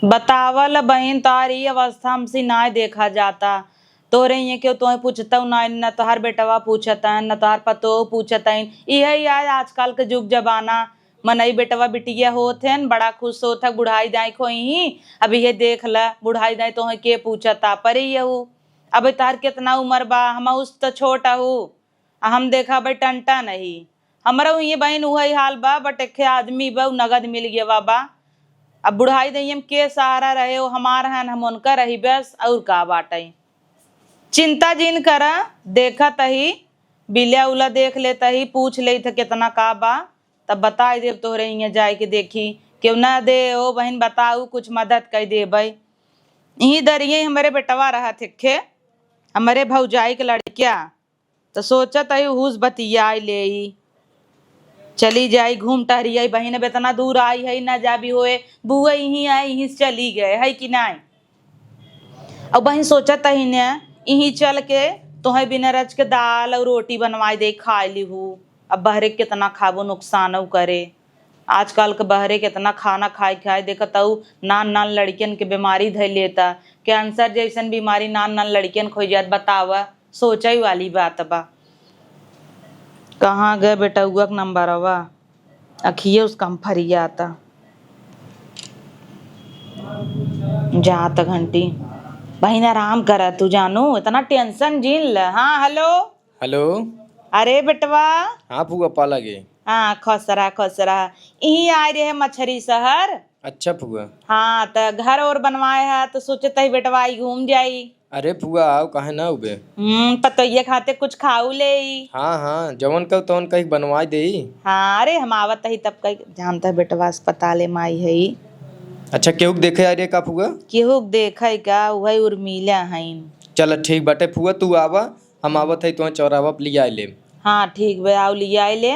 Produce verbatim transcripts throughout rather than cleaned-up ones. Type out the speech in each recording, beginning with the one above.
बतावल बहिन, तोहार ई अवस्था हमसे नाय देखा जाता। तोरे इहे केहू तोहे पूछतउ नाय, न तोहार बेटवा पूछत हन, न तोहार पतोह पूछत हन। इहे ही आज आजकल के जुग जमाना, मनई बेटवा बिटिया होत हन, बड़ा खुश होत है, बुढ़ाई दाई खोई ही। अब इहे देख ल, बुढ़ाई दाई तोहे के पूछता, परे यहू। अब तोहार केतना उमर बा, हमहू से त छोट हऊ। आ हम देखा भाई टंटा नहीं, हमरा हुइये बहिन उहइ हाल बा, but एक्खे आदमी बा, उ नगद मिल गया बा। अब बुढ़ाई दइयम के सहारा रहे, वो हमार हन, हम उनका रही बस, और का बाटइ। चिंता जिन करा, देखत ही, बिल्या उला देख लेत ही, पूछ लेत ह केतना का बा, तब बताइ देब तोहरे हियाँ जाए के देखी, केहू ना दे, ओ बहिन बताऊ, कुछ मदद कइ देबइ। इही दरिये हमरे बेटवा रहत हेखे, हमरे भौजाई के लड़किया, त सोचत हई उहू से बतियाई लेई। चली जाई, घूम टहरी आई। बहिन अब एतना दूर आई है, ना जाबी होए, बुआ इहीं आई, इहीं से चली गए, है कि नाई? अब बहिन सोचत हई ने, इहीं चल के तोहे बिना रच के दाल और रोटी बनवाई दे, खाई लिहू। अब बहरे केतना खाबो, नुकसानउ करे। आजकल के बहरे केतना खाना खाई खाई, देखत हऊ नान नान लड़कियन के बीमारी धइ लेता। कैंसर जइसन बीमारी नान नान लड़कियन के होइ जात, बतावा। सोचइ वाली बात बा। कहाँ गए बेटउआ के नंबरवा? अखिए उसका हम फरियाता। जात घंटी। बहिन आराम करा तू जानू, एतना tension जिन ल। हाँ, हेलो। हेलो। अरे बेटवा। हाँ फुआ, पा लगे। हाँ, खुश रहा, खुश रहा। इहीं आए रहे मछरी शहर। अच्छा फुआ। हाँ, त घर और बनवाए है, त सोचत ही बेटवा आई घूम जाई। अरे फुआ, आओ, काहे ना उबे? हम्म, पतोहिया खाते कुछ खाऊ लेई। हाँ, हाँ, जवन कहो तवन कही बनवाई देई। हाँ, अरे हम आवत ही तब कही, जानत है बेटवा अस्पताले में आई है। अच्छा, केहू के देखे आई रे का फुआ? केहू के देखे का, उहइ उर्मिला हइन। चल ठीक बाटे फुआ, तू आवा, हम आवत है तोहे चौराहा पे लियाइ लेब। हाँ, ठीक बा, आउ लियाइ ले।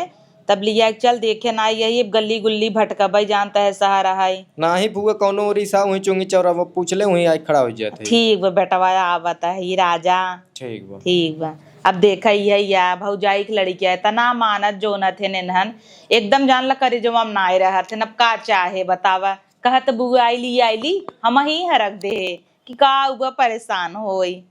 तब लिया के चल देखे ना, यही गली गुल्ली भटकबइ, जानत है शहर है। नाही फुआ, कौनो ओरी सा उहीं चुंगी चौराहा पूछ ले, उहीं आइ खड़ा होइ जात है। ठीक बा बेटवा, आवत ही राजा। ठीक बा। ठीक बा। अब देखा ही है या भौजाई के लड़किया एतना मानत जोनत है नेनहन, एकदम जान ला करेजवा में नाय रहत है। अब का चाहे बतावा, कहत बुआ आइली आइली, हमहीं हरक दे कि का उबा परेशान होई।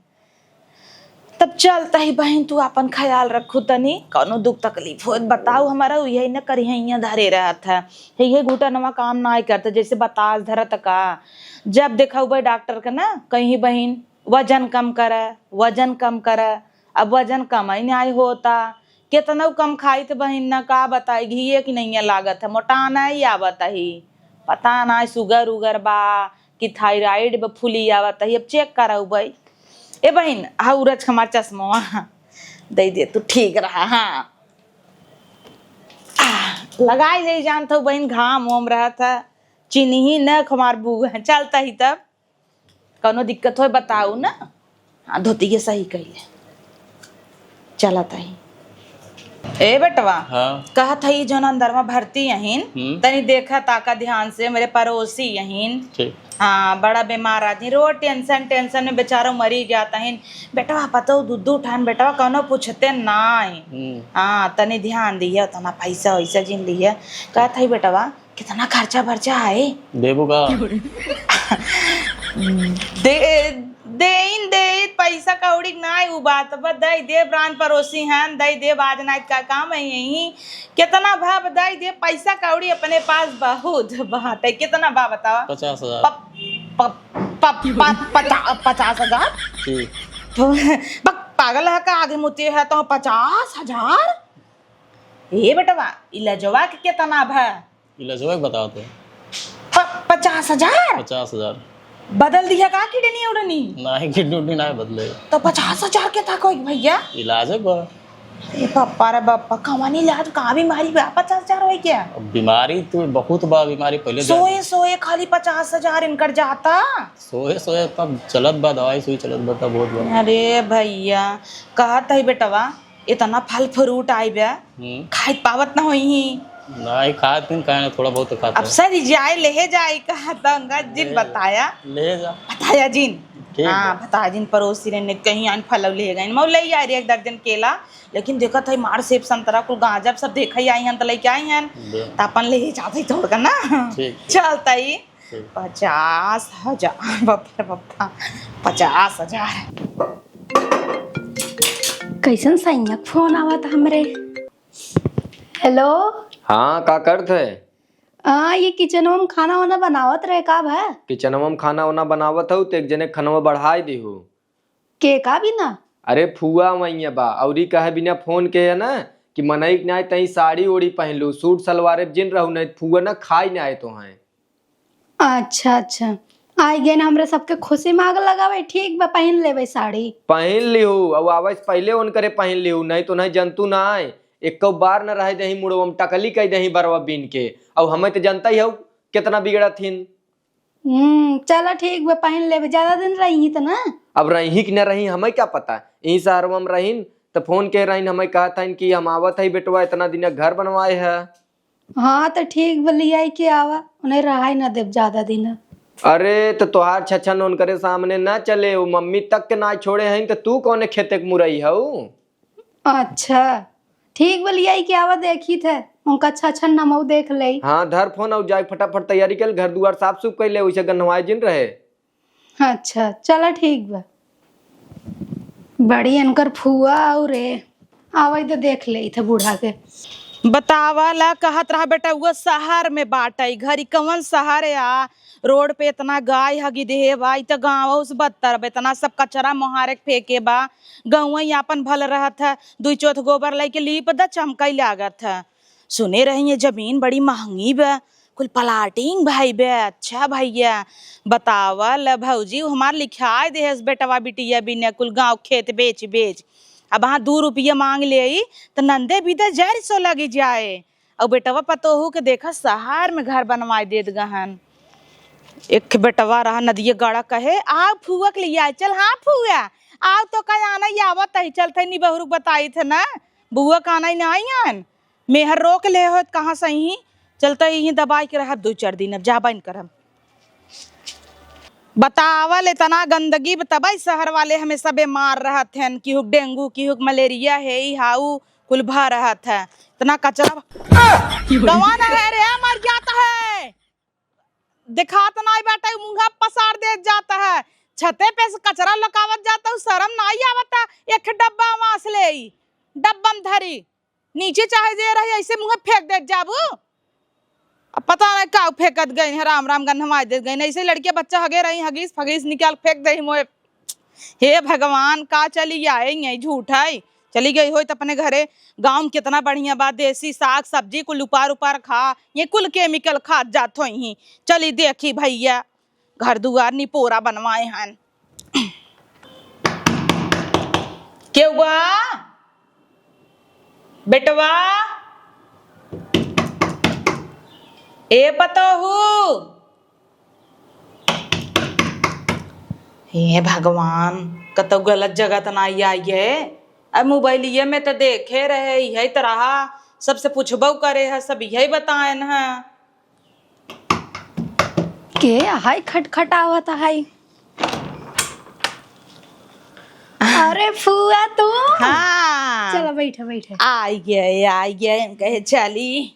तब चलत ही बहिन, तू आपन ख्याल रखू तनी, कौनो दुख तकलीफ होत बताऊ हमरा, यही न करिहैया धरे रहत है, यही घुटनवा काम नाय करत, जैसे बतास धरत का। जब देखा उबे डॉक्टर के ना कहीं बहिन, वजन कम कर, वजन कम कर, अब वजन कम ही नाय होता, केतनउ कम खाइत बहिन ना, का बताई, घिये की नहिया लागत है, मोटाना ही आवत ही, पता नाय सुगर उगर बा कि थायराइड बा, फुली आवत ही, अब चेक करउबइ। ए बहिन, हा उरज के हमार चश्मवा दइ दे, तू ठीक रहा। हाँ, आ, लगाई दे, जानत हऊ बहिन, घाम ओम रहत है, चिन्ही न हमार बुआ, चलत ही तब कौनो दिक्कत होए बताऊ ना। हाँ, धोती के सही कइले। चलत ही। ए बेटवा, हाँ। कहत ही जौन अंदर में भर्ती यहीन, हम्म। तनी देखा ताका ध्यान से, मेरे पड़ोसी यहीन। ठीक। हाँ, बड़ा बीमार आदमी, रोज tension, tension में बेचारो मरी जात हइन। बेटवा, पतोह दू दू ठान बेटवा, कौनो पूछते नाय। हम्म। हाँ, तनी ध्यान दिया, तना पैसा वैसा जिन लिया। कहत ही बेटवा, कितना खर्चा बर्चा है? देबू का? दे, देइन, देइत, पैसा कौड़ी के नाय उ बात बा, दइ देब, रान पड़ोसी हन, दइ देब, आज नाय का काम है यही। कितना भा दइ देब, पैसा कौड़ी अपने पास बहुत बाटे। कितना बा बतावा? पचास हजार। प-, प-, प-, प-, पचा-, पचास हजार? जी। तो, प-, पागल है का? आगे मुते है तो पचास हजार? ए बेटवा, इलाजवा के कितना भा? इलाजवा के बतावत है। प-, पचास हजार? पचास हजार। बदल दिया का किडनी उडनी? नाही, किडनी उडनी नाही बदले। तो पचास हजार के था कोई भैया? इलाज है बा। ए पप्पा रे पप्पा, कवन इलाज, का बीमारी बा? पचास हजार होई क्या? अब बीमारी तो बहुत बा, बीमारी पहले सोए, सोए खाली पचास हजार इनकर जाता। सोए, सोए तब चलत बा, दवाई सुई चलत बा, तब बहुत बा। अरे भैया, कहत है बेटवा, इतना फल फ्रूट आई बा, हम्म। खाइत पावत ना होई ही। नाही, खात नहीं, काहे ना, थोड़ा बहुत तो खात अब है। सर जाए, लेहे जाए, कहा तो अंगद जिन ले, बताया। ले जा। बताया जिन। ठीक हाँ, बा। बताया जिन, पड़ोसी रे ने कहीं आन फल ले गए, मऊ ले आई रे एक दर्जन केला, लेकिन देखत है मार सेब संतरा कुल गाजर सब देख ही आई हन, त लेके आई हन, बे। त अपन ले ही जाते ही तोड़ कर ना। ठीक। चलता ही। पचास हजार, बाप रे बाप, पचास हजार। कैसन सैया क फोन आवत हमरे। हेलो। हाँ, का करत है? हाँ, ये किचनवा में खाना वाना बनावत रहे का भा? किचनवा में खाना वाना बनावत हऊ, तो एक जने खनवा बढ़ाई दिहू। के का बिना? अरे फुआ वहीं बा, अउरी कहे बिना फोन के है ना कि मनई के नाय तई साड़ी ओड़ी पहन लू, सूट सलवार जिन रहू, नहीं फुआ ना खाई ना आए तो हैं। अच्छा, अच्छा। आई गए ना, हमरे सबके खुशी में आग लगावे। ठीक बा, पहन लेवे साड़ी। पहन लिहू, अब आवे से पहले उनकरे पहन लिहू, नहीं तो नहीं जनतू ना आए। एको बार न रहे दही मुड़वा में टकली कह दही बरवा बीन के। अब हमें तो जनता ही हऊ कितना बिगड़ा थिन। हम्म, चला ठीक बा, पहन लेबे। ज्यादा दिन रही त ना? अब रही कि न रही, हमें क्या पता। यही शहरवा में रहीन, त फोन के रहीन, हमें कहत हईन कि हम आवत हई बेटवा, इतना दिन घर बनवाए है। हाँ, त ठीक बा, लियाई के आवा, उन्हें रहाई ना देब ज्यादा दिन। अरे, त तोहार छछन उनकरे सामने ना चले, वो मम्मी तक के ना छोड़े हईन, त तू कौने खेते के मुरई हऊ? अच्छा, ठीक बा, लियाई के आवा, देखी थे, उनका अच्छा अच्छा नमऊ देख ले। हाँ, धर फोन अउ जाए फटाफट तैयारी कर, घर दुआर साफ सुफ कर ले, वैसे गन्हवाए जिन रहे। अच्छा, चला ठीक बा। बड़ी इनकर फुआ अउ रे, आवे तो देख ले थे बूढ़ा के। बतावा ला, कहत रहा बेटा, वो शहर में बाटे, घरी कवन शहर या, रोड पे इतना गाय हगी देहे बा, ई त गाँव से बदतर बा, इतना सब कचरा मोहारे के फेंके बा। गौवई आपन भल रहत है, दुई चौथ गोबर लइके लीप द, चमकई लागत है। सुने रही ये जमीन बड़ी महंगी बा, कुल प्लाटिंग भाई बे। अच्छा भैया, बतावल भौजी, उ हमार लिखाए देहस बेटवा बिटिया बिने कुल गाँव खेत बेच बेच। अब हाँ दू रुपया मांग लेई त नंदे भी दे जहर सो लगी जाए। अउ बेटवा पतोहू के देखा शहर में घर बनवाए देत गहन। एक बेटवा रहा नदिया गड़ा कहे, "आओ फुआ के लिए आए, चल।" "हाँ फुआ, आओ तो कह आना ही आवत है, चलत है निबहुरुक बताई थे ना, बुआ का आना ही ना आई हन।" मेहर रोक ले होत कहाँ सही, चलत ही दबाई के रहब दो चार दिन, अब जाबा न करब। बतावल इतना गंदगी, तबई शहर वाले हमेशा बीमार रहत हन, किहुक डेंगू, किहुक मलेरिया है, ई हाउ कुल भा रहत है। इतना कचरा कौन है रे, मर जाता है। दिखात नाई बाटे, मुंह पसार देत जाता है। छते पे से कचरा लुकावत जाता हूँ, शर्म नाई आवता। एक डब्बा वास ले, डब्बा में धरी, नीचे चाहे जे रही, ऐसे मुँहे फेंक देत जाबू। अब पता नहीं का फेंकत गई है, राम राम गन्हवाई देत गई। ऐसे लड़के बच्चा हगे रही, हगीस फगीस निकाल फेंक दे मोए। हे भगवान, का चली आए, यही झूठ है। चली गई होई त अपने घरे। गाँव में कितना बढ़िया बा, देसी साग सब्जी कुल उपार उपार खा, ये कुल केमिकल खात जात होई ही। चली देखी भैया, घर दुआर निपोरा बनवाए हन। केहू बा? बेटवा? ए पतोहू? हे भगवान, कतौ गलत जगह त नाई आई है। अब मोबाइलिये में त देखे रहे, इहे त रहा, सबसे पूछबो करे है, सब इहे बताएन है। के हाय खटखटावत हाय? अरे फुआ तू? हाँ। चलो बैठे, बैठे। आई गए, आई गए, हम कहे चली।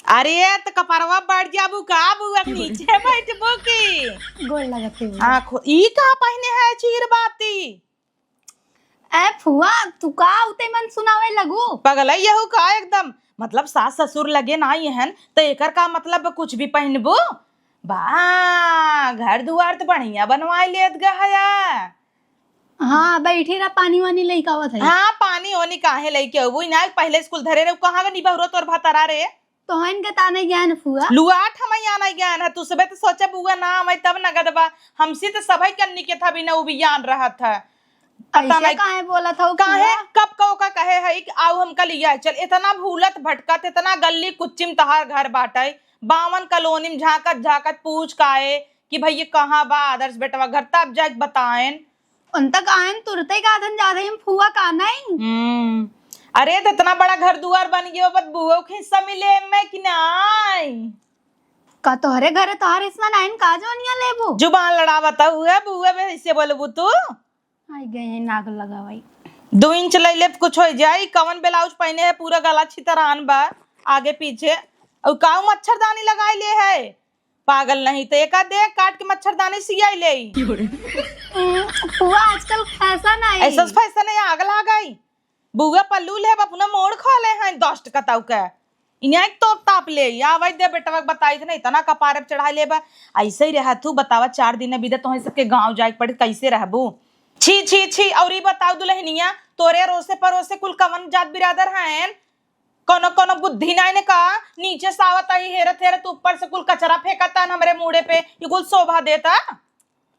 अरे त कपरवा बढ़ जाबू का बुआ, नीचे बैठबू की? गोड़ लगत है बुआ। आँखों, ई का पहिने है चीर बाती? ए फुआ, तू का उते मन सुनावे लगू? पगलई यहू का एकदम, मतलब सास ससुर लगे ना आए हन, त एकर का मतलब कुछ भी पहिनबू? बा, घर दुआर त बढ़िया बनवाए लेत गहया। हाँ, बैठी रह, पानी वानी लइके आवत है। हाँ, पानी ओनी काहे लइके अबू? ना पहले स्कूल धरे रहे, कहाँ गनी बहुरो तोर भतरा रे? तोहन के ताने ज्ञान फुआ। लुआठ हमई आना ज्ञान है, तू सबे त सोचे बुआ ना आवई तब नगद बा। हमसी त सभई कन्नी के था बिना उबियान रहत है। पता ऐसे नहीं काहे बोलत हऊ काहे फुआ? कब का ओका कहे है कि आऊ हमका लिया चल। इतना भूलत भटकत, इतना गली कुच्ची में तहार घर बाटे, बावन कॉलोनी में झांकत झांकत पूछ काए कि भैया कहाँ बा आदर्श बेटवा घर, तब जाके बताएन। उन तक आयन तुरते का धन जाते हम फुआ का नहीं। हम्म। अरे, त इतना बड़ा घर दुआर बन गयो, बत बुआ के हिस्सा मिले में कि नाई? का तोहरे घरे तोहर हिस्सा नाइन का जोनिया लेबू? जुबान लड़ावत हुए, बुआ में हिस्से बोलबू तू? आई गए हैं नाग लगावाई। दो इंच ले लेब, कुछ हो जाई। कवन ब्लाउज पहने है, पूरा गला छितरान बा, आगे पीछे। और काऊ मच्छरदानी लगाई ले है, पागल नहीं तो एका देख काट के मच्छरदानी सियाई ले। हम्म, फुआ आजकल फैशन आई। ऐसा फैशन है, आग ला गई। बुआ पल्लू ले अपना मोड़ खोले हैं दस्ट कताऊ के। इन्हें एक तो ताप ले या वही दे बेटवा के बताई थे ना, इतना कपारे पे चढ़ा लेबा। ऐसे ही रह तू बतावा, चार दिन बीते तोहे सबके गाँव जाए के पड़े, कैसे रहबू? छी छी छी। और ई बताओ दुल्हनिया, तोरे अरोसे परोसे कुल कवन जात बिरादर हैं? कोनो कोनो बुद्धि नाई ने का? नीचे से आवत आई हेरत हेरत ऊपर से कुल कचरा फेंकत हन हमरे मूड़े पे, ये कुल शोभा देता?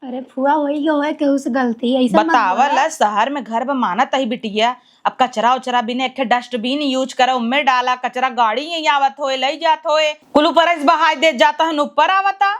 अरे फुआ, वही गो है केहू से गलती, ऐसा मत बतावा बोला। ला, शहर में घर बा मानत ही बिटिया, अब कचरा उचरा बिने एक ठे डस्टबिन यूज करा, उम्मे डाला कचरा, गाड़ी यहीं आवत होए, लई जात होए, कुल ऊपर से बहाई देत जात हन, ऊपर आवता।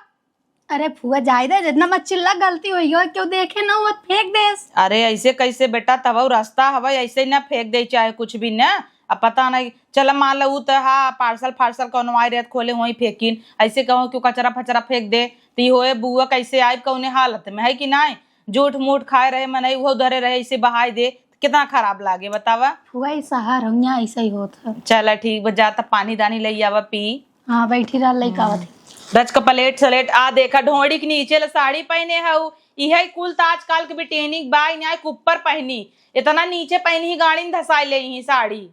अरे फुआ, जाए दे, जितना मत चिल्ला, गलती होई हो, केहू देखे ना हो, फेंक देस। अरे ऐसे कैसे बेटा, तब उ रास्ता हवा, ऐसे ना फेंक दे चाहे कुछ भी ना। अब पता नहीं, चल मान लो उ तो हाँ पार्सल फार्सल कौनो आए रहत खोले वहीं फेंकिन, ऐसे कहो क्यों कचरा फचरा फेंक दे, तो ई होए बुआ कैसे आए कौने हालत में है कि नहीं? जूठ मूठ खाए रहे मनई, उहो धरे रहे, ऐसे बहाई दे, कितना खराब लागे बतावा। फुआ, ई शहर हो, यहाँ ऐसा ही होत है। चला ठीक बा, जा त पानी दानी ले आवा पी। हाँ, बैठी रह, लइका आवत है। रच का प्लेट सलेट आ देखा, ढोड़ी के नीचे ले साड़ी पहने हऊ। इहे कुल त आजकल के बिटेनी के बा, इन्हें के ऊपर पहनी, इतना नीचे पहनी ही गाड़ी में धसाई ले ही साड़ी।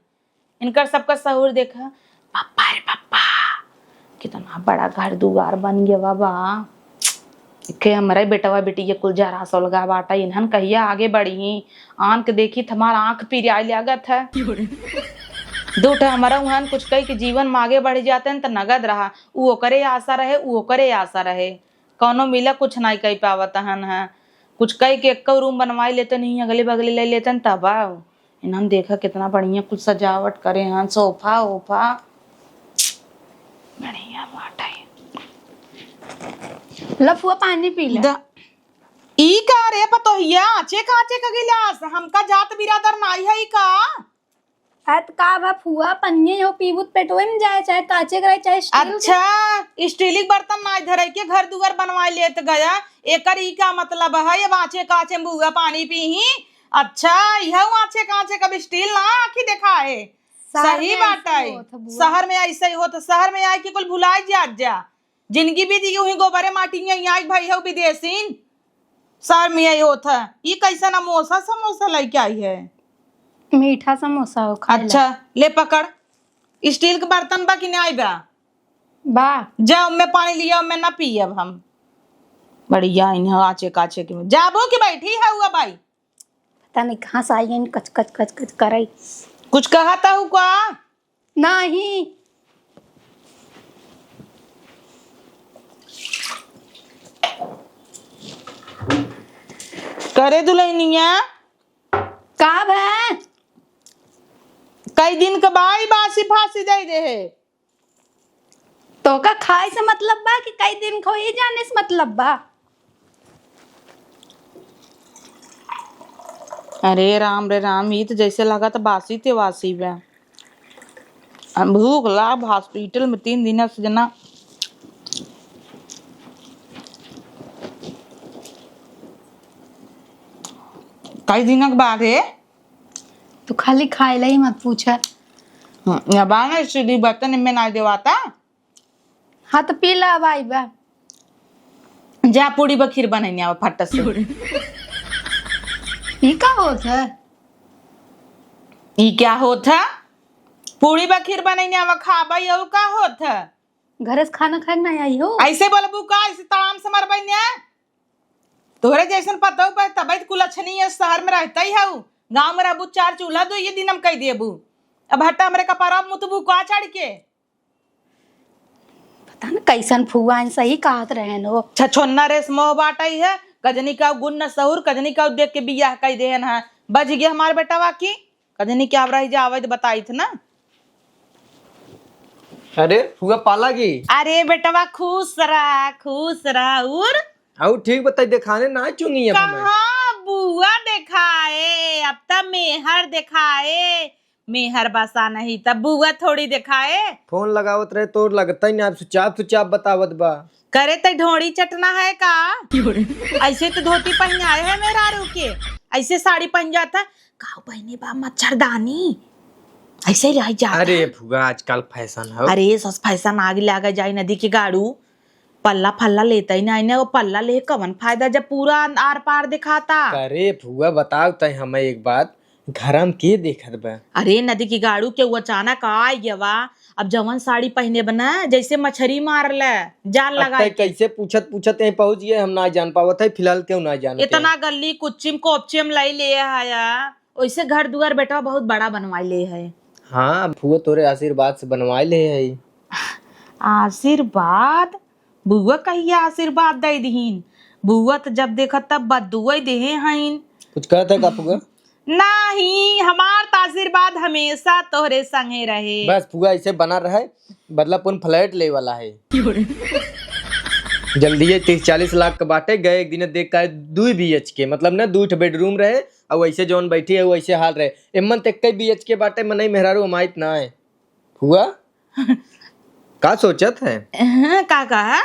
इनकर सबका सहूर देखा, पप्पा रे पप्पा, कितना बड़ा घर दुआर बन गया बा। के हमरा बेटवा बेटी ये कुल जरा सोलगा बाटा, इन्हन कहिया आगे बढ़ी। आन के देखी त हमार आँख पिराए लागत है। दू ठे हमरा उहन कुछ कही के जीवन में आगे बढ़ जाते हैं त नगद रहा, उ ओकरे आशा रहे, उ ओकरे आशा रहे। कौनो मिला कुछ नाई कही पावत हन है। कुछ कही के एक्को रूम बनवाई लेते नहीं, अगले बगले ले लेते हैं तब आओ। इन्हन देखा कितना बढ़िया कुछ सजावट करे हैं, सोफा ओफा। बढ़िया बाटे। ला फुआ, पानी पी ले। द-, ई का रे पतोहिया, आचे काचे का गिलास? हमका जात बिरादर नाई है ई का? अत का भा फुआ, पन्नी हो पीबू त पेटवे में जाए, चाहे काचे के रहे, चाहे स्टील के। अच्छा, स्टील के बर्तन नाई धरे के घर दुआर बनवाए लेत गया, एकर ई का मतलब है? ये बाचे काचे में बुआ पानी पीही? अच्छा, यह आचे काचे कब स्टील ना आँखी देखाए। शहर सही में बात ऐसे है। होत है बुआ। शहर में ऐसे ही होत, शहर में आए के कुल भुलाए जात जा। जिंदगी बीत गई वहीं गोबरे माटी में, यहाँ भाई हो विदेशीन। शहर में यही होत है। ई कैसन अमोसा समोसा लेके आई है? मीठा समोसा हो खाए ला। अच्छा, ले पकड़। स्टील के बर्तन बा कि नाई बा? बा। जा, उम्मे पानी लिया, उम्मे ना पियब हम। बढ़िया, इन्हें आचे काचे के जाबो कि बैठी है हुआ भाई? पता नहीं कहाँ से आई हैं, कच, कच, कच, कच करई। कुछ कहत हऊ का? नहीं। करे दुल्हनिया। का भा? कई दिन के बाई बासी फासी दे दे है। तोका खाए से मतलब बा कि कई दिन खो, ई जाने से मतलब बा? अरे राम रे राम, ई त जैसे लागत बासी ते वासी बा। आ भूख लाग, हॉस्पिटल में तीन दिन से जना। कई दिन के बाद है। तू खाली खाए ला ही मत पूछा। हम्म, या बाना सीधी बर्तन में ना देवाता। हाँ, तो पी ला, अब आई बा। जा, पूड़ी बखीर बनैने आवा फट से। ई का होत है? ई क्या होत है? पूड़ी बखीर बनैने आवा, खाबा, और का होत है? घरे से खाना खाए के ना आई हो? ऐसे बोलबू का? ऐसे ताम से मरबै ने? तोहरे जैसन पतऊ पे तबै त कुल अच्छनी है, शहर में रहता ही हऊ, गाँव में रहबू, चार चूल्हा दो ये दिन हम कह देबू। अब हटा, हमरे कपारा मुतबू का चढ़ के? पता न कैसन फुआ हैं, सही कहत रहेन हो। छछोन्ना रेस मोह बाटई है, कजनी का गुण न सहूर, कजनी का देख के बियाह कई देहन है। बज गया हमार बेटवा की, कजनी क्या रही जा, आवे तो बताई थे ना। अरे फुआ पालागी। अरे बेटवा खुश रहा, खुश रहा। और? और ठीक बताई, देखाने ना चुंगी है हमें। कहाँ बुआ देखाए, अब त मेहर देखाए। मेहर बसा नहीं, तब बुआ थोड़ी देखाए। फोन लगावत रहे, तोर लगता ही ना, अब सुचाप सुचाप बतावत बा। करे तै ढोड़ी चटना है का? ऐसे तो धोती पहिनाए है मेहरारू के, ऐसे साड़ी पहिन जात है। काऊ पहिने बा मच्छरदानी, ऐसे ही रह जात अरे है। फुआ, आजकल फैशन है। अरे सस फैशन आगे लागे जाए नदी के गाड़ू। पल्ला फल्ला लेता ही ना, इन्हें वो पल्ला ले कवन फायदा जब पूरा आर पार दिखाता। अरे फुआ, बताओ तय हमें एक बात, घर में के देखत बा? अरे नदी की गाड़ू के वो अचानक आ गया वा। अब जवन साड़ी पहने बना, जैसे मछरी मार ले, जाल अब लगाए तय के। कैसे पूछत पूछत यहीं पहुंच गए, हम ना जान पावत है, फिलहाल क्यों ना जानते। इतना गली कुच्चिम कोपचिम लाई ले आया, वैसे घर दुआर बेटवा बहुत बड़ा बनवाई ले है। हाँ फुआ, तोरे आशीर्वाद से बनवाई ले है। आशीर्वाद? बुआ कहिया आशीर्वाद दे दीन? बुआ त जब देखत तब बद्दुआ ही देहे हईन। कुछ कहत है का फुआ? नाही, हमार त आशीर्वाद हमेशा तोहरे संगे रहे। बस फुआ ऐसे बना रहे, बदलापुर फ्लैट ले वाला है। जल्दी ये तीस चालीस लाख के बाटे, गए एक दिन देख का दुई बीएचके, मतलब ना दुई ठे बेडरूम रहे, और वैसे जौन बैठी है वैसे हाल रहे। एमन त एक बीएचके बाटे, मनई मेहरारू हमाइत ना है। फुआ का सोचत है? हाँ, का कहा?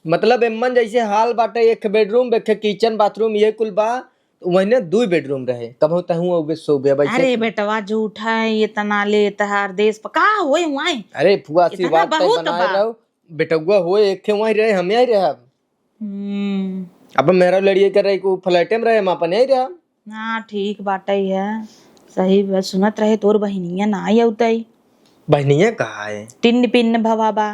मतलब एमन जैसे हाल बाटे, एक बेडरूम, एक किचन बाथरूम, ये कुल बा, वहने दुई बेडरूम रहे, कबहू तहूँ अउबे सोबे, अब ऐसे अरे बेटवा झूठा है, इतना ले तहार देश पर का होए वहीं? अरे फुआ, इतना आशीर्वाद तय बहुत बनाए बा। रहो, बेटउआ होए एक ठे वहीं रहे, हम यहीं रहे। हम्म। अब मेरा लड़िए कर रहे, को फ्लैटे में रहे, हम अपन यहीं रहे। हाँ, ठीक बाटे है, सही बा। सुनत रहे तोर बहिनिया ना आई अउतई। बहिनिया कहाँ है? टिन्न पिन्न भवा बा।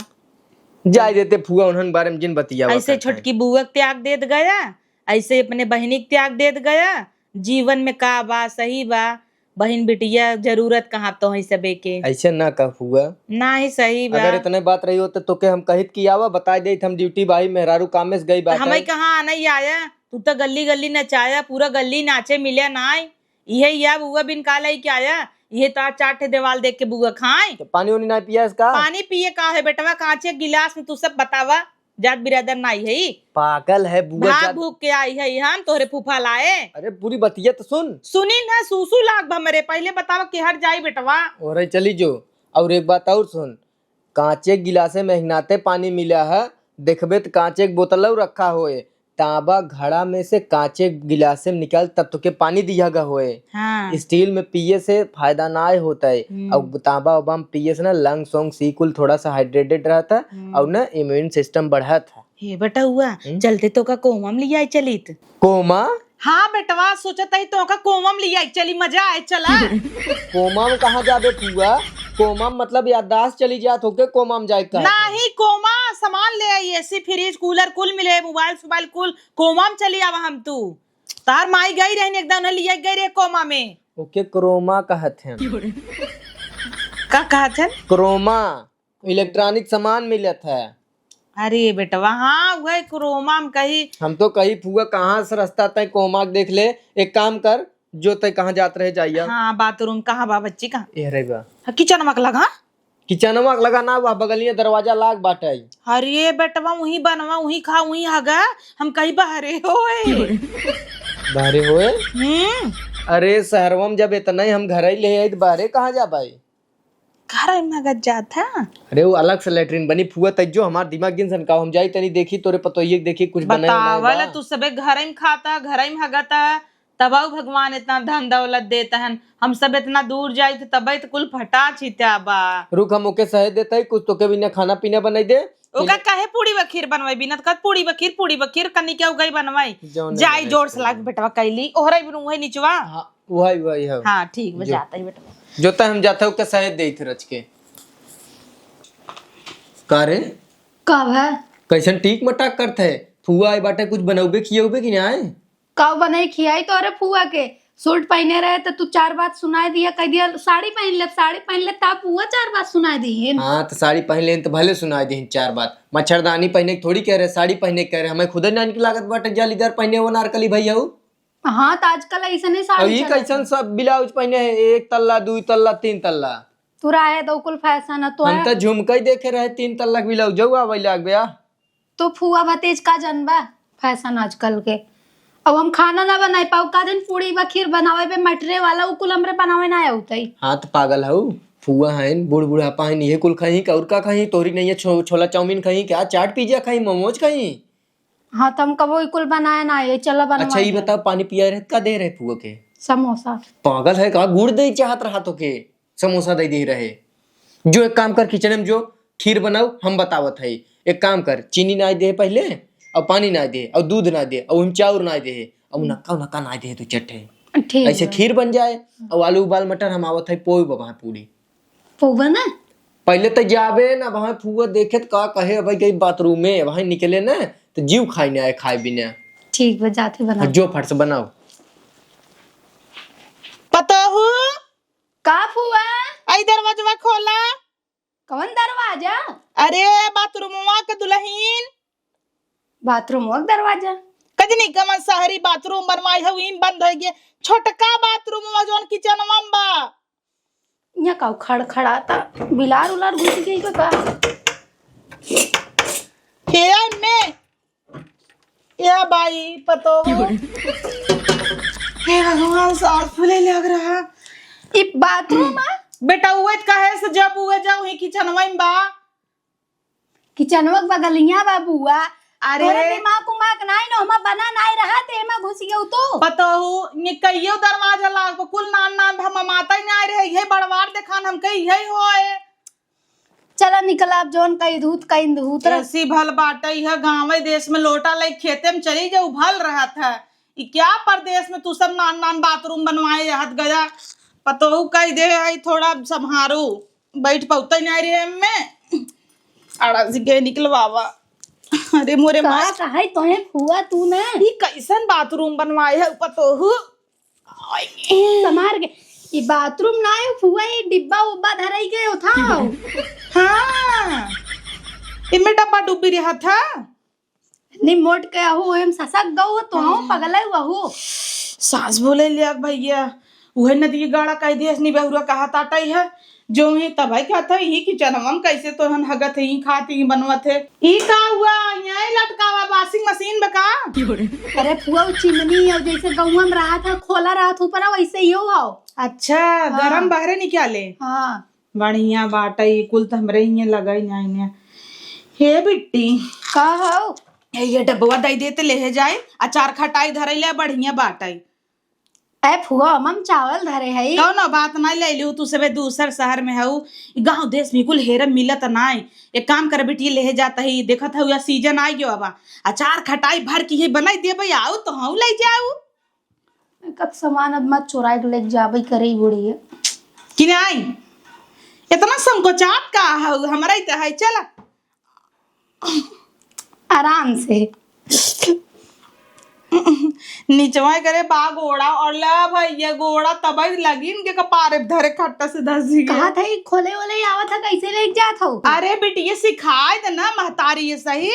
जाए देते फुआ, उन्हन बारे में जिन बतिया ऐसे छोटकी बुआ के त्याग देत गया, ऐसे अपने बहिनी के त्याग देत गया। जीवन में का बा, सही बा, बहिन बिटिया जरूरत कहाँ तो है सबे के। ऐसे ना कह फुआ। ना ही सही बा। अगर इतने बात रही हो तो तोके हम कहित कि आवा, बताए देत हम ड्यूटी भाई, मेहरारू कामे से गई तो बात हमें है। कहाँ आना ही आया, तू तो गली गली नचाया, पूरा गली नाचे मिले नाय। इहे या बुआ बिन का लई के आया, इहे तो आज चार ठे देवाल देख के बुआ खाए। तो पानी उनी ना पिया इसका? पानी पिए का है बेटवा, कांचे गिलास में तू सब बतावा। जात बिरादर नाई है ई। पागल है बुआ, भाग जात भूख के आई है हम तोहरे फूफा लाए। अरे पूरी बतिया तो सुन। सुनी ना, सूसू लाग हमरे, पहले बतावा कि हर जाई बेटवा। ओरे चली जो। और एक बात और सुन, कांचे गिलासे में हिनाते पानी मिला है, देखबे त कांचे के बोतल रखा होए, तांबा घड़ा में से कांचे गिलासे में निकाल तब तोके पानी दिया गा होए। हाँ। स्टील में पिए से फायदा ना होता है। हम्म। और तांबा उबा में पिए से ना लंग्स वंग्स ई कुल थोड़ा सा हाइड्रेटेड रहता है हम्म। और ना इम्यून सिस्टम बढ़त है। हे बेटउआ, हम्म? चलते तोका कोमा में लियाई चलित। कोमा? हाँ बेटवा, सोचत हई तोका कोमा में लियाई चली, मजा आए, चला। कोमा में कहाँ जाबे फुआ? कोमा में मतलब याददाश्त चली जात होके कोमा में जाए का? नाही, कोमा सामान ले आई, एसी, फ्रिज, कूलर कुल मिले, मोबाइल सोबाइल कुल, कोमा में चली आवा हम तू। तार माई गई रहन, एकदम उन्हें लियाई गई रहे कोमा में। ओके क्रोमा कहत हैं। का कहत हैं? क्रोमा। इलेक्ट्रॉनिक सामान मिलत है। अरे बेटवा, हाँ, उहे क्रोमा में कही। हम तो कही फुआ कहाँ से रास्ता तय कोमा के देख ले। एक काम कर, जो तय कहाँ जात रहे जाइया। हाँ, बाथरूम कहाँ बा बच्ची, कहाँ? ए रे बा। हाँ, किचनवा के लगा। किचनवा के लगा ना, वह बगलिया दरवाजा लाग बाटे। अरे बेटवा, वहीं बनवा, वहीं खा, वहीं हगा। हम कही बहरे होए। बहरे होए? हम्म। अरे शहरवा में जब इतना ही हम घर ही ले आई, तो बहरे कहाँ जा भाई? घर में गज जात है। अरे वो अलग से लेटरिन बनी फुआ, तज्जो हमार दिमाग जिन सनकाओ, हम जाई तनी देखी तोरे पतोहिए के देखी कुछ बने बनाए बतावल बा। तू सबे घर में खाता, घर में हगता, तबहु भगवान इतना धन दौलत देता है, हम सब इतना दूर जाई थे तबे तो कुल फटा छिटा बा। रुक हम ओके सहे देते ही कुछ तोके बिना खाना पीना बनाई दे। ओका कहे पूड़ी बखीर बनवाई बिना तो कहत पूड़ी बखीर, पूड़ी बखीर कनी के उगई बनवाई। जौन जाई बने जोर से सही। लाग बेटवा कैली, ओहरे बिनु उहे निचवा। हाँ। वही, वही है। हाँ, ठीक बा, जो। जाता ही बेटवा। जो तय हम जाता हूँ, ओके सहे देत रच के। का रे? का भा? कैसन टीक मटाक करत है? फुआ आए बाटे, कुछ बनौबे खियौबे कि ना आए? का बनाई खियाई तोरे फुआ के? सूट पहने रहे तो तू चार बात सुनाए दिया, कह दिया, "साड़ी पहन ले, साड़ी पहन ले," ता फुआ चार बात सुनाए दिए। हाँ, तो साड़ी पहन ले तो भले सुनाए दिए चार बात। मच्छरदानी पहने के थोड़ी कह रहे, साड़ी पहने के कह रहे। हमें खुदे नान की लागत बाटे, जालीदार पहने हुआ नारकली भैया हो। हाँ, तो आजकल ऐसने साड़ी अब ई चलत कैसन है। सब ब्लाउज पहने है, एक तल्ला, दू तल्ला, तीन तल्ला। तू रहे तो कुल फैशन है, तो हम है। तो झुमका ही देखे रहे, तीन तल्ला के ब्लाउज, जाऊ आवे लाग बे आ। तो फुआ भतीज का जनबा फैशन आजकल के। अब हम खाना ना बनाए पाऊ, का दिन पूड़ी बा, खीर बनावे बे, मटरे वाला, उ कुल हमरे बनावे ना आवतई। हाँ, तो पागल हऊ, फुआ हैं, बूढ़ बुढ़ापा हैं, ये कुल खाई का, और का खाई? तोरी नहीं है, छो-, छोला चाउमीन खाई क्या, चाट पिज्जा खाई, मोमोज खाई? हाँ, तो हम कबो ई कुल बनाए ना आए, चला बनवा अच्छा, ये दे। बताओ, पानी पिया रहे, का दे रहे फुआ के? समोसा। पागल है का? गुड़ दे चाहत रहा तो के, समोसा दे दे रहे। जो एक काम कर, किचन में जो, खीर बनाओ, हम बतावत है। एक काम कर, चीनी नाई दे पहिले, और पानी नाई दे, और दूध नाई दे, और हम चाउर नाई दे, और नक्का नक्का नाई दे तू चट्टे। ठीक ऐसे बा। खीर बन जाए, और आलू उबाल मटर हम आवत है पोई बा वहाँ पूरी। पोवा ना? पहिले तो जाबे ना वहाँ फुआ देखे त का कहे, भाई गई बाथरूम में, वहाँ निकले ना तो जीव खाई ना आए खाए बिना। ठीक बा, जाते बना। हाँ, जो फट से बनाओ। पतोहू, का फुआ? आई दरवाजवा खोला। कौन दरवाजा? अरे, बाथरूमवा के दुल्हन। बाथरूमवा के दरवाजा? कजनी कमन शहरी बाथरूम बनवाई हउ, इन बंद होइ गए। छोटका बाथरूमवा जौन किचनवा में बा। यहाँ का खड़खड़ाता? बिलार उलार घुस गई का, का? हे आई में। ए बाई, पतोहू। हे भगवान, सांस फूले लग रहा। ई बाथरूम है? बेटा, उहे त कहे से जब उहे जाओ ही किचनवा में बा। किचनवा के बगलिया बा बुआ। अरे। तोरे दिमाग उमाग नाई न, हमा बना नाई रहा, ते एमा घुस गयो तो। पतोहू, ये कहियो दरवाजा लाग, कुल नान नान भा ममाता ही नाई रहे, ये बड़वार देखान हमके यही होए। चला निकल, आप जौन कही धूत, कही धूत रह। ऐसी भल बाटे, यह गाँवे देश में लोटा लई खेते में चली जाऊ, भल रहत है। ई क्या परदेश में तू सब नान नान बाथरूम बनवाए रहत गया? पतोहू कह दे है, थोड़ा संभारू, बैठ पौते नहीं रे एम्मे। आड़ा से गए निकलवावा। अरे मोरे का माई। कहे तोहे फुआ तू ना? ई कैसन बाथरूम बनवाए है पतोहू? आई। समार के। ई बाथरूम ना है फुआ, ई डिब्बा उब्बा धराई गए होता। हाँ। इमे डब्बा डुब्बी रहा था। नी मोट के आहू, एम ससक गऊ तो हम पगलई वहू। सास बोले लिया भैया, उहे नदी गाड़ा कह दिया, नी बहुरा कहा ताटई है। जो ही तब है कहत है, ही किचनवा में कैसे तोहन हगत है, ही खात ही बनवत है। ई का हुआ? यही लटकावा washing machine बका? अरे फुआ, उ चिमनी है, जैसे गौवा में रहा था, खोला रहा था ऊपर, वैसे ही हो आओ। अच्छा, हाँ। गरम बहरे निकाले। हाँ। बढ़िया बाटई, कुल त हमरे हिये लगई नाई ने। हे बिट्टी। का हौ? ए, ये डब्बवा दई देते, लेहे जाए, अचार खटाई धरई ले, बढ़िया बाटई। ए फुआ, हम चावल धरे हई। कौनो बात नाई, ले लियो, तू सबे दूसर शहर में हऊ, ई गाँव देश में कुल हेरम मिलत नाई। एक काम कर बिटिया, लेहे जात ही, देखत हऊ या सीजन आई गयो अब, अचार खटाई भर की ही बनाई देबे, आऊ तो हऊ ले जाऊ। कत सामान अब मत चोराई के लेके जाबे करे बुढ़िया। कि नाई? इतना संकोचात का हऊ, हमरा ही तो है, चला। आराम से। निचवा करे बा गोड़ा और ला भैया गोड़ा तबई लगिन के कपारे धरे खट्टा से धसी गया। कहा था ई खोले वोले आवत है, कैसे लेके जात हो? अरे बिटिया सिखाए दे ना महतारी ये सही।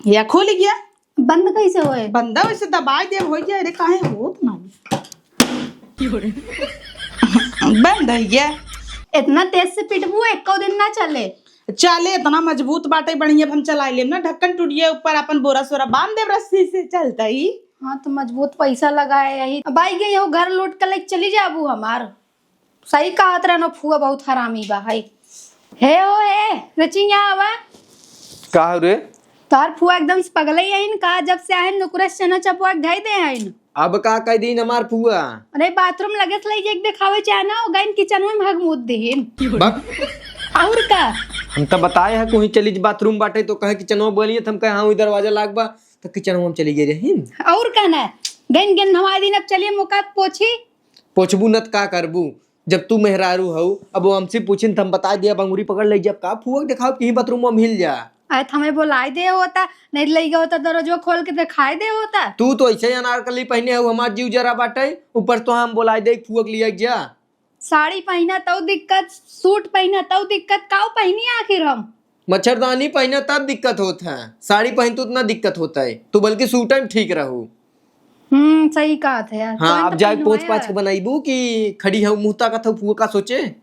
या खुल गया। बंद कैसे होए? बंद वैसे दबाई दे हो गया। अरे काहे होत ना? बंद है ये। इतना तेज से पिटबू एको दिन ना चले। चले, इतना मजबूत बाटे, बढ़िया हम चला लेम ना। ढक्कन टूट गया, ऊपर अपन बोरा सोरा बांध देब रस्सी से, चलता ही। हाँ तो मजबूत पैसा लगाए यही। अब आई गई हो घर लौट के लेके चली जाबू हमार। सही कहत रहनो फुआ बहुत हरामी बा है। हे हो हे, रचिया आवा। का हो रे? तोहर फुआ एकदम से पगलई हईन का, जब से आहिन नुकुरा से चना चपवा के धई दे हईन। अब का कह दीन हमार फुआ? अरे बाथरूम लगे से लई जे के देखावे चाहे ना, हो गईन किचनवा में हग मूत देहिन। बक। और का? हम तो बताए है कोई चली बाथरूम बाटे तो कहे किचनवा बोलिए, तो हम कहे हाँ वही दरवाजा लाग बा, तो किचनवा में चली गई रहीन। और का ना? गईन गईन हमारे दिन अब चलिए मुका पोछी। पोछबू न त का करबू? जब तू मेहरारू हऊ, अब वो हमसे पूछिन त हम बताई दिया, अब अंगुरी पकड़ ले, जब का फुआ के देखाओ कि ही बाथरूम में मिल जा। अरे त हमें बोलाई दे होता, नहीं लई गए होता दरवाजा खोल के देखाई दे होता। तू तो ऐसे ही अनारकली पहने हऊ, हमार जीव जरा बाटे, ऊपर तो हम बोलाई दे फुआ के लिए जा। साड़ी पहना तौ दिक्कत, सूट पहना तौ दिक्कत, काऊ पहनी आखिर हम? मच्छरदानी पहना तब दिक्कत होत है, साड़ी पहनतू त ना दिक्कत होत है, तू बल्कि सूट में ठीक रहू। हम्म, सही कहत है यार। हाँ, तोहन अब तो जाए पहनवाए पोंछ पाछ के यार। बनाइबू कि खड़ी हऊ मुँह ताकत हऊ फुआ का सोचे?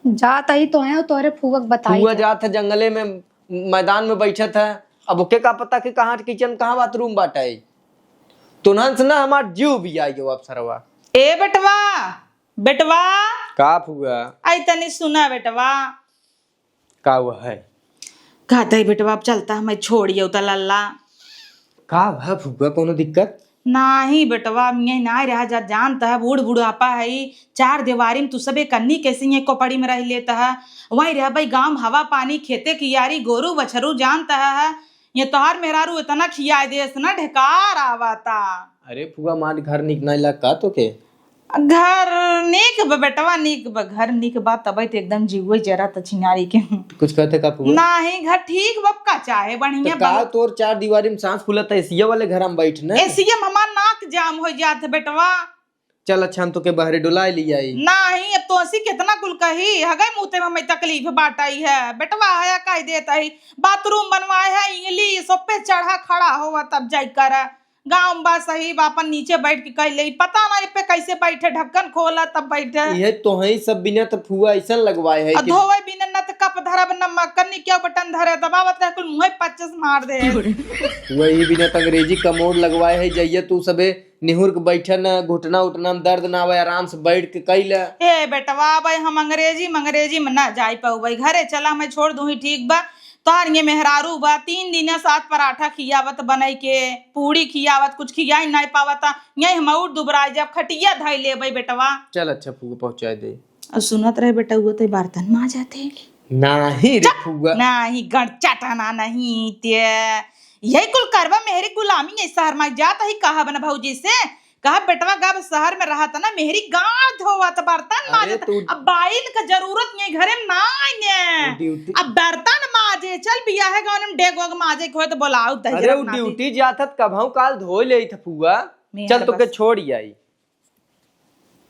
जात ही तो है, तोहरे फुआ के बताई फुआ है। जात है जंगले में, मैदान में बैठत है, अब ओके का पता कि कहाँ किचन, कहाँ बाथरूम बाटे। तोहन से ना हमार जीव भी आई गयो अब सरवा। ए बेटवा, बेटवा। का फुआ? आई तनी सुना बेटवा। का हुआ है? कहत है बेटवा, अब चलता हमें छोड़ियो त लल्ला। का हुआ फुआ, कोनो दिक्कत? नाही बेटवा, मियाँ नाही रहा जा, जानत ह, बूढ़ बुढ़ापा है, चार दीवारी में तू सबे कन्नी कैसे ये कोपड़ी में रह लेत ह। वहीं रहबे गाँव में हवा पानी, खेते कियारी, गोरू बछरू जानत ह। ये तोहार मेहरारू इतना खियाए देस ना, ढेकार आवता। अरे फुआ, मार घर निक नहीं लग का तोके? घर नीक बा बेटवा, नीक बा, घर नीक बा, तबे तो एकदम जीवे जरा त छिनारी के। कुछ कहते का फुआ? नाही, घर ठीक बा, का चाहे, बढ़िया तो का बा। तोर चार दीवारी में सांस फूलत है, एसिया वाले घर में बैठ ना। एसिया में हमार नाक जाम हो जात है बेटवा। चल अच्छा, हम तोके बहरे डुलाए ले आई। नाही, अब तोसी कितना कुल कही, हगई मूते में हमें तकलीफ बाटई है, बेटवा है कह देत ही, बाथरूम बनवाए है, इंग्लिश, सब पे चढ़ा खड़ा होवा तब जाई कर। गाँव में बा सही बा, अपन नीचे बैठ के कह ले, पता ना ए पे कैसे बैठे, ढक्कन खोला तब बैठे। ये तोहई सब बिना त फुआ ऐसन लगवाए है आ कि धोवे बिना न त कप धरब न मक्कनी, क्यों बटन धरे, दबावत रह कुल मुँहे पच्चीस मार दे। वही बिना त अंग्रेजी कमोड लगवाए है, जइया तू सबे निहुर के बैठे न, घुटना उटना में दर्द ना आवे, आराम से बैठ के कइला। ए बेटवा, अब हम अंग्रेजी मंग्रेजी में ना जाई पउबे, घरे चला, मैं छोड़ दूँ ही, ठीक बा। तोहार ये मेहरारू बा, तीन दिन साथ पराठा खियावत बनाई के, पूड़ी खियावत, कुछ खियाई नाई पावता, यही हम और दुबराई जब खटिया धई लेबे बेटवा। चल अच्छा फुआ, पहुँचाए दे। अब सुनत रहे बेटा, वो तो बर्तन माजत है। नाही रे चुप! फुआ। नाही, गड़ चटना नहीं ते। यही कुल करबा, मेहरी गुलामी है शहर में जात ही, कहब न भौजी से, कहब बेटवा गब शहर में रहत ना, मेहरी गाड़ धोवत, बर्तन अरे माजत। तू अब बाइन का जरूरत नहीं घरे में, नाई ने। ड्यूटी अब बर्तन माजे, चल बियाहे गौने में डेग वग माजे के होए तो बोलाऊ दहेज अरे रख वो नाती। ड्यूटी जात हत, कबहू काल धो लेत फुआ। मेहर चल तोके बस। छोड़ आई।